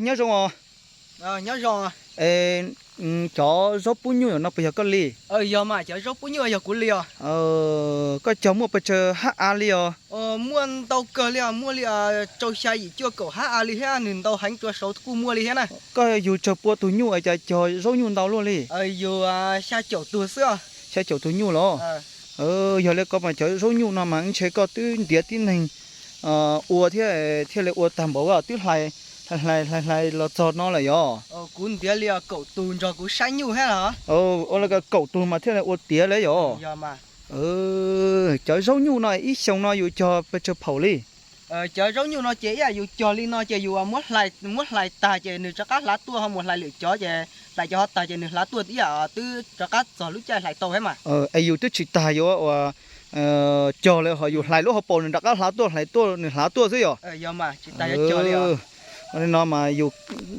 Nyob zoo os. Nyob zoo. Es cov zaub pub nyuj no puas yog koj li? Yog mas, cov zaub pub nyuj yog kuv li os. Koj cog muaj pes tsawg hab av li os? Muaj ntau kawg li os, muaj li rau xya yim cuaj kaum hab av li thiab, nws ntau heev, rau saud kuj muaj li thiab na. Koj yug tsawg pua tus nyuj es cas cog zaub nyuj ntau luaj li? Yug xya caum tug xwb. Xya caum tug nyuj los? Yog li ko mas cov zaub nyuj no mas ntshe koj twb ntiav tib neeg ua thiab, thiaj li ua tag npaum twb hlais, hlais hlais los txog no lawm yog? Kuv ntiav li kaum tug nrog kuv saib nyuj thiab los? Ua li ko kaum tug mas thiaj li ua tiav li yog? Cov zaub nyuj no ib xyoos no yus cog pes tsawg phaum li? Cov zaub nyuj no ces ib yam yus cog li no ces yus muab hlais tag ces nws rov qab hlav tuaj, ho mus hlais lwm cov ces hlais cov ho tag ces nws hlav tuaj ib yam twb rov qab txog lub caij hlais tau thiab mas. Es yus twb tsis tag yuav ua cog li ho yus hlais lub hauv paus nws rov qab hlav tuaj, hlais tuaj nws hlav tuaj xwb yog? Li no mas yus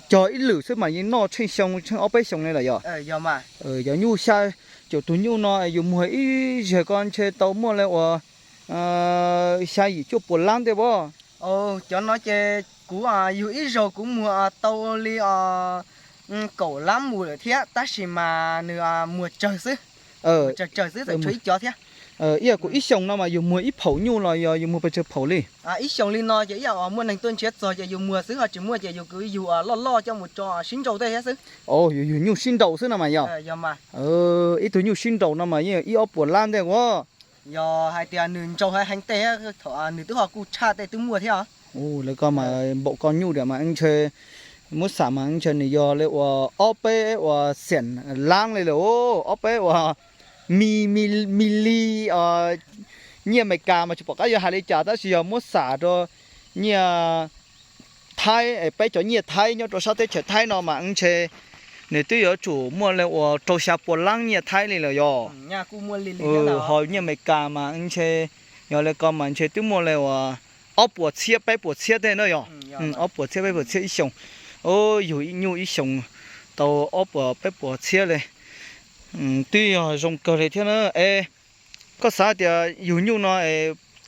cog ib lwm xwb mas yeej noj tsheej xyoo tsheej ob peb xyoos li lawm yog? Cov nyuj xya caum tug nyuj no yus muag ib zaug ko ntshe tau muaj li uas xya yim cuaj puas lab ntej as? Cov no ces kuv yug ib zaug kuv muag tau li kaum lab mus lawm thiab, tab sis mas nws muag tsawg xwb, tsawg tsawg xwb, tseem tshuav ib cov thiab. Ib yam kuv ib xyoos no mas yus muag ib phaum nyuj los yog yus muag pes tsawg phaum li? Ib xyoos li no ces ib yam muaj neeg tuaj nrhiav txog ces yus muag xwb, ho tsis muaj ces yus kuj yug loj loj coj mus tso sib nraus tej thiab xwb. Yus yug nyuj sib nraus xwb no mas yog? Ib tug nyuj sib nraus no mas yeej ib ob puas lab ntej as. Yog hais tias nws nraus heev tej, thaum nws twb ho kuj tshaj tej twb muaj thiab os. Lawv ko mas npaum ko nyuj diam mas ntshe muab xam mas ntshe nws yog li uas ob peb uas xiam lab li lawm, ob peb uas mi, mi li nyiaj Amelikas mas tsis pom qab yuav hais li cas, tab sis yog muab xam rau nyiaj Thaib, peb cov nyiaj Thaib nyob rau sab teb chaws Thaib no mas ntshe nws twb yuav tsum muaj li uas rau xya puas lab nyiaj Thaib li lawm yog? Ho nyiaj Amelikas mas ntshe, yog li ko mas ntshe twb muaj li uas ob puas txhiab peb puas txhiab tej na yog? Ob puas txhiab peb puas txhiab ib xyoos. Yug nyuj ib xyoos tau ob puas peb puas txhiab li, twb yog zoo kawg li thiab na. Es koj xav tias yug nyuj no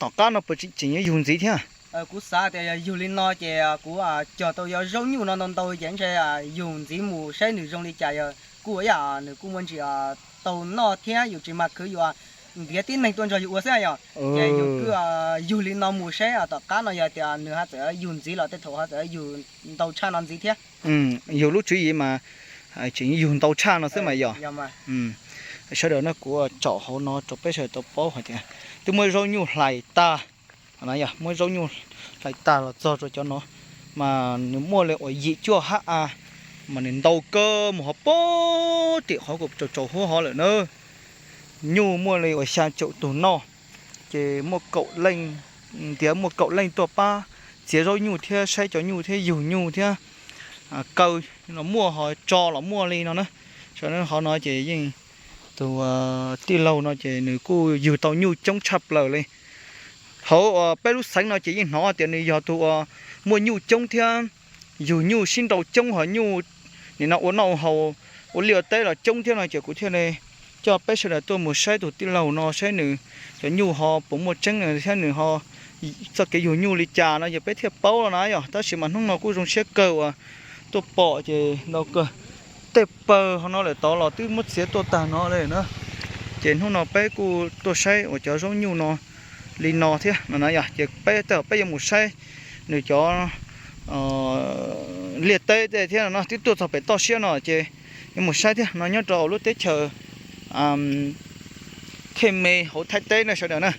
tom qab no puas tseem yuav yug ntxiv thiab? Kuv xav tias yog yug li no ces kuv cog tau yog zaub nyuj no ntau ntau ces ntshe yug ntxiv mus saib nws zoo li cas, yog kuj ib yam nws kuj muaj ntsis tau noj thiab, yus tsis mas khwv yus ntiav tib neeg tuaj nrog yus ua xwb yog? Ces yus kuj yug li no mus saib tom qab no yog tias nws ho txawm yug ntxiv los tej thaum ho txawm yug ntau tshaj no ntxiv thiab. Yus lub tswv yim mas tseem yug ntau tshaj no xwb mas yog? Sawv daws no kuv tsom hauv no rau peb sawv daws tau paub hais tias twb muab zaub nyuj hlais tag, muab zaub nyuj hlais tag los txog rau cov no mas nws muaj li uas yim cuaj hab av, mas nws ntau kawg mus ho pem tim qhov kuv tsaus tsaus huab hov lawm na. Nyuj muaj li uas xya caum tug noj, ces muaj kaum leej, ntiav muaj kaum leej tuaj pab txiav zaub nyuj thiab saib cov nyuj thiab yug nyuj thiab kaw los muaj ho tso los muaj li no na. Sawv daws qhov no ces yeej, tus tij laug no ces nws kuj yug tau nyuj coob tshaj plaws li. Hauv peb lub xeev no ces yeej hnov tias nws yog tus uas muaj nyuj coob thiab yug nyuj sib nraus coob, ho nyuj nim no ua noj ua haus ua liaj ua teb los coob thiab no ces kuv thiaj li coj peb sawv daws tuaj mus saib tus tij laug no saib nws cov nyuj ho puas muaj tseeb thiab nws ho txoj kev yug nyuj li cas no ces peb thiaj paub no na yog. Tab sis mas hnub no kuj zoo siab kawg uas tuaj pom ces ntau kawg tej pawg ho no lawm tod los twb muab txiav tuaj tag no li na. Ces hnub no peb kuj tuaj saib uas cov zaub nyuj no li no thiab no na yog, ces peb tej zaum peb yuav mus saib nws cov liaj teb tej thiab no twb tuaj txog pem toj siab no ces yuav mus saib thiab no nyob rau lub teb chaws Khej Me hauv Thaib teb na sawv daws na.